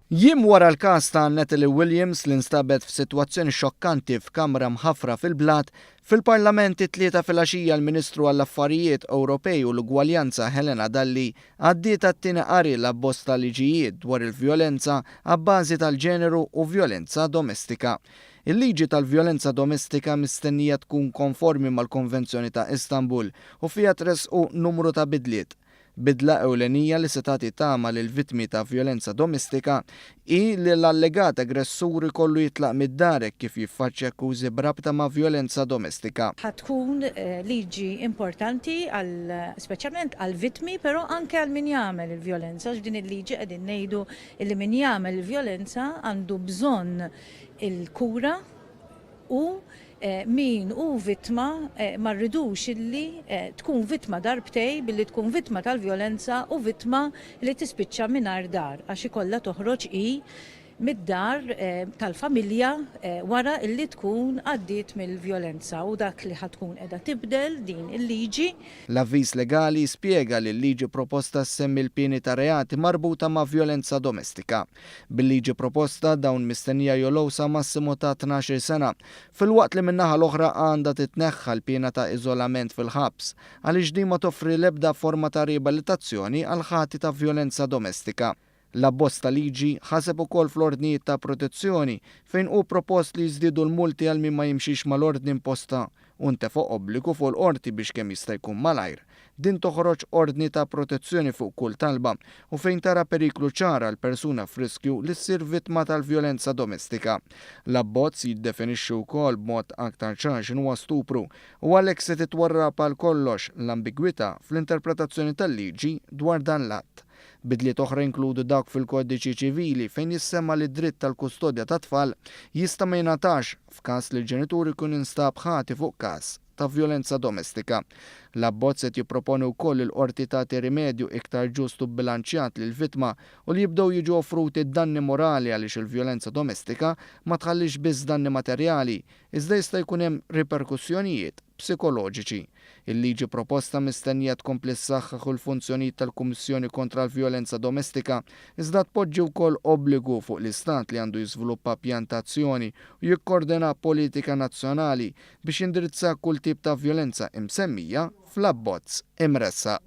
Jiem wara l-każ ta' Natalie Williams li nstabet f'sitwazzjoni xokkanti f'kamra mħaffra fil-blat, fil-Parlament it-Tlieta filgħaxija l-Ministru għall-Affarijiet Ewropej u l-Ugwaljanza Helena Dalli għaddiet għat-tieni qari l-abbozz ta' liġijiet dwar il-vjolenza abbażi tal-ġeneru u vjolenza domestika. Il-liġi tal-vjolenza domestika mistennija tkun konformi mal-Konvenzjoni ta' Istanbul u fiha tressqu numru ta' bidliet. Bidla ewlenija li se tagħti tama lill-vittmi ta' vjolenza domestika hi li l-allegat aggressur ikollu jitlaq mid-dar hekk kif jiffaċċja akkużi b'rabta ma' vjolenza domestika. Ħa tkun liġi importanti għal speċjalment għall-vittmi però anke għal min jagħmel il-vjolenza għax din il-liġi qegħdin ngħidu li min jagħmel il-vjolenza għandu bżonn il-kura u min hu vittma ma rridux illi tkun vittma darbtej billi tkun vittma tal-vjolenza u vittma li tispiċċa mingħajr dar għax ikollha toħroġ hi mid-dar tal-familja wara illi tkun għaddiet mill-vjolenza u dak li ħa tkun qiegħda tibdel din il-liġi. L-avviż legali spjega li l-liġi proposta ssemmi l-pieni ta' reati marbuta ma' vjolenza domestika. Bil-liġi proposta, dawn mistennija jogħlew sa massimu ta' 12-il sena, filwaqt li min-naħa l-oħra għandha titneħħa l-piena ta' iżolament fil-ħabs, għaliex din ma toffri l-ebda forma ta' riabilitazzjoni għall-ħati ta' vjolenza domestika. L-abbozz ta' liġi ħaseb ukoll fl-ordnijiet ta' protezzjoni, fejn hu propost li jiżdiedu l-multi għal min ma jimxix mal-ordni imposta u ntefa' obbligu fuq il-qorti biex kemm jista' jkun malajr din toħroġ ordni ta' protezzjoni fuq kull talba u fejn tara periklu ċar għal persuna f'riskju li ssir vittma tal-vjolenza domestika. L-abbozz jiddefinixxi wkoll b'mod aktar ċar x'inhuwa stupru u għalhekk se titwarrab għal kollox l-ambigwità fl-interpretazzjoni tal-liġi dwar dan l-att. Bidliet oħra jinkludu dawk fil-Kodiċi Ċivili fejn jissemma li d-dritt tal-kustodja tat-tfal jista' ma jingħatax f'każ li l-ġenitur ikun instab ħati fuq każ ta' vjolenza domestika. L-abbozz qed jipproponi wkoll li l-Qorti tagħti rimedju iktar ġust u bbilanċjat lill-vittma u li jibdew jiġu offruti danni morali għaliex il-vjolenza domestika ma tħallix biss danni materjali iżda jista' jkun hemm riperkussjonijiet psikoloġiċi. Il-liġi proposta mistennija tkompli ssaħħaħ il-funzjonijiet tal-Kummissjoni kontra l-Vjolenza Domestika, iżda tpoġġi wkoll obbligu fuq l-Istat li għandu jiżviluppa pjan ta' azzjoni u jikkordina politika nazzjonali biex jindirizza kull tip ta' vjolenza imsemmija fl-abbozz imressaq.